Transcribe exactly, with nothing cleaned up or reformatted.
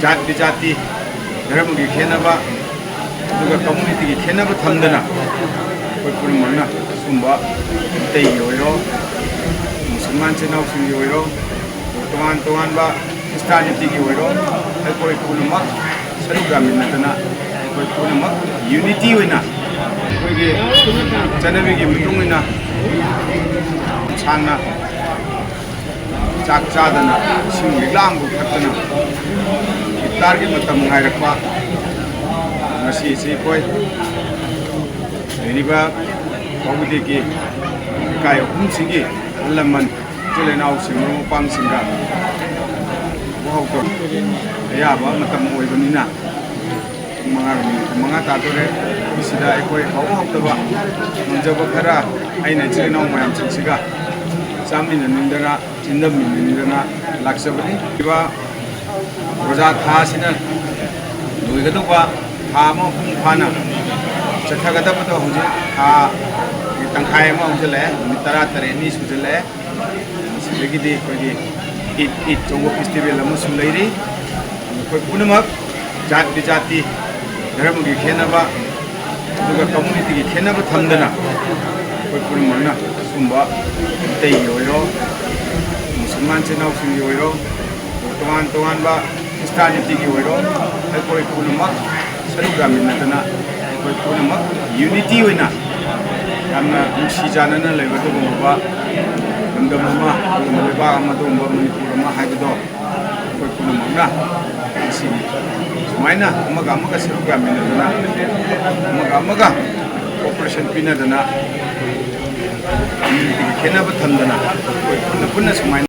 ꯖꯥꯠ ꯕꯤꯖꯥꯇꯤ, ꯙꯔꯃꯒꯤ ꯈꯦꯠꯅꯕ, ꯑꯗꯨꯒ ꯀꯝꯃ꯭ꯌꯨꯅꯤꯇꯤꯒꯤ ꯈꯦꯠꯅꯕ ꯊꯝꯗꯅ ꯑꯩꯈꯣꯏ ꯄꯨꯝꯅꯃꯛꯅ ꯁꯨꯝꯕ ꯃꯩꯇꯩꯒꯤ ꯑꯣꯏꯔꯣ, ꯃꯨꯁꯜꯃꯥꯟ ꯏꯆꯤꯟ ꯏꯅꯥꯎꯁꯤꯡꯒꯤ ꯑꯣꯏꯔꯣ, ꯇꯣꯉꯥꯟ ꯇꯣꯉꯥꯟꯕ ꯈ꯭ꯔꯤꯁꯇꯥꯅꯤꯇꯤꯒꯤ ꯑꯣꯏꯔꯣ, ꯑꯩꯈꯣꯏ ꯄꯨꯝꯅꯃꯛ ꯁꯔꯨꯛ ꯌꯥꯃꯤꯟꯅꯗꯅ ꯑꯩꯈꯣꯏ ꯄꯨꯝꯅꯃꯛ ꯌꯨꯅꯤꯇꯤ ꯑꯣꯏꯅ ꯑꯩꯈꯣꯏꯒꯤ ꯆꯠꯅꯕꯤꯒꯤ ꯃꯇꯨꯡ ꯏꯟꯅ ꯁꯥꯡꯅ ꯆꯥꯛ ꯆꯥꯗꯅ ꯏꯁꯤꯡ ꯂꯤꯛꯂꯥ ꯑꯃꯕꯨ ꯊꯛꯇꯅ ꯏꯐꯇꯥꯔꯒꯤ ꯃꯇꯝ ꯉꯥꯏꯔꯛꯄ ꯉꯁꯤꯁꯤ ꯑꯩꯈꯣꯏ ꯂꯩꯔꯤꯕ ꯀꯥꯎꯕꯗꯤꯒꯤ ꯂꯩꯀꯥꯏ ꯑꯍꯨꯝꯁꯤꯒꯤ ꯑꯍꯜ ꯂꯃꯟ, ꯏꯆꯤꯜ ꯏꯅꯥꯎꯁꯤꯡ, ꯃꯔꯨꯞ ꯃꯄꯥꯡꯁꯤꯡꯒ ꯍꯧꯍꯧꯗꯕ ꯑꯌꯥꯕ ꯃꯇꯝ ꯑꯣꯏꯕꯅꯤꯅ ꯄꯨꯡ ꯃꯉꯥꯒ ꯃꯤꯅꯤꯠ ꯀꯨꯟꯃꯉꯥ ꯇꯥꯗꯣꯔꯦ꯫ ꯃꯁꯤꯗ ꯑꯩꯈꯣꯏ ꯍꯧꯍꯧꯗꯕ ꯉꯝꯖꯕ ꯈꯔ ꯑꯩꯅ ꯏꯆꯤꯜ ꯏꯅꯥꯎ ꯃꯌꯥꯝꯁꯤꯡꯁꯤꯒ ꯆꯥꯃꯤꯟꯅꯅꯤꯡꯗꯅ ꯆꯤꯟꯗꯝꯃꯤꯟꯅꯅꯤꯡꯗꯅ ꯂꯥꯛꯆꯕꯅꯤ꯫ ꯏꯕ ꯔꯣꯖꯥ ꯊꯥ ꯑꯁꯤꯅ ꯂꯣꯏꯒꯗꯧꯕ ꯊꯥ ꯑꯃ ꯃꯄꯨꯡ ꯐꯥꯅ ꯆꯠꯊꯒꯗꯕꯗꯣ ꯍꯧꯖꯤꯛ ꯊꯥ ꯇꯪꯈꯥꯏ ꯑꯃ ꯍꯧꯖꯤꯜꯂꯛꯑꯦ, ꯅꯨꯃꯤꯠ ꯇꯔꯥ ꯇꯔꯦꯠꯅꯤ ꯁꯨꯖꯜꯂꯛꯑꯦ꯫ ꯁꯤꯗꯒꯤꯗꯤ ꯑꯩꯈꯣꯏꯒꯤ ꯏꯠ, ꯏꯠ ꯀꯧꯕ ꯐꯦꯁꯇꯤꯚꯦꯜ ꯑꯃꯁꯨ ꯂꯩꯔꯤ꯫ ꯑꯩꯈꯣꯏ ꯄꯨꯝꯅꯃꯛ ꯖꯥꯠ ꯕꯤꯖꯥꯇꯤ, ꯙꯔꯃꯒꯤ ꯈꯦꯠꯅꯕ, ꯑꯗꯨꯒ ꯀꯝꯃ꯭ꯌꯨꯅꯤꯇꯤꯒꯤ ꯈꯦꯠꯅꯕ ꯊꯝꯗꯅ ꯑꯩꯈꯣꯏ ꯄꯨꯝꯅꯃꯛꯅ ꯁꯨꯝꯕ ꯃꯩꯇꯩꯒꯤ ꯑꯣꯏꯔꯣ, ꯃꯨꯁꯜꯃꯥꯟ ꯏꯆꯤꯟ ꯏꯅꯥꯎꯁꯤꯡꯒꯤ ꯑꯣꯏꯔꯣ, ꯇꯣꯉꯥꯟ ꯇꯣꯉꯥꯟꯕ ꯈ꯭ꯔꯤꯁꯇꯥꯅꯤꯇꯤꯒꯤ ꯑꯣꯏꯔꯣ, ꯑꯩꯈꯣꯏ ꯄꯨꯝꯅꯃꯛ ꯁꯔꯨꯛ ꯌꯥꯃꯤꯟꯅꯗꯅ ꯑꯩꯈꯣꯏ ꯄꯨꯝꯅꯃꯛ ꯌꯨꯅꯤꯇꯤ ꯑꯣꯏꯅ ꯌꯥꯝꯅ ꯅꯨꯡꯁꯤ ꯆꯥꯟꯅꯅ ꯂꯩꯕ ꯑꯗꯨꯒꯨꯝꯂꯕ ꯂꯝꯗꯝ ꯑꯃ, ꯑꯗꯨꯒꯨꯝꯕ ꯂꯩꯕꯥꯛ ꯑꯃ, ꯑꯗꯨꯒꯨꯝꯕ ꯃꯅꯤꯄꯨꯔ ꯑꯃ ꯍꯥꯏꯕꯗꯣ ꯑꯩꯈꯣꯏ ꯄꯨꯝꯅꯃꯛꯅ ꯉꯁꯤꯅꯤ꯫ ꯁꯨꯃꯥꯏꯅ ꯑꯃꯒ ꯑꯃꯒ ꯁꯔꯨꯛ ꯌꯥꯃꯤꯟꯅꯗꯨꯅ, ꯑꯃꯒ ꯑꯃꯒ ꯀꯣꯑꯣꯄꯔꯦꯁꯟ ꯄꯤꯅꯗꯅ, ꯀꯝꯃ꯭ꯌꯨꯅꯤꯇꯤꯒꯤ ꯈꯦꯠꯅꯕ ꯊꯝꯗꯅ ꯑꯩꯈꯣꯏ ꯄꯨꯟꯅ ꯄꯨꯟꯅ ꯁꯨꯃꯥꯏꯅ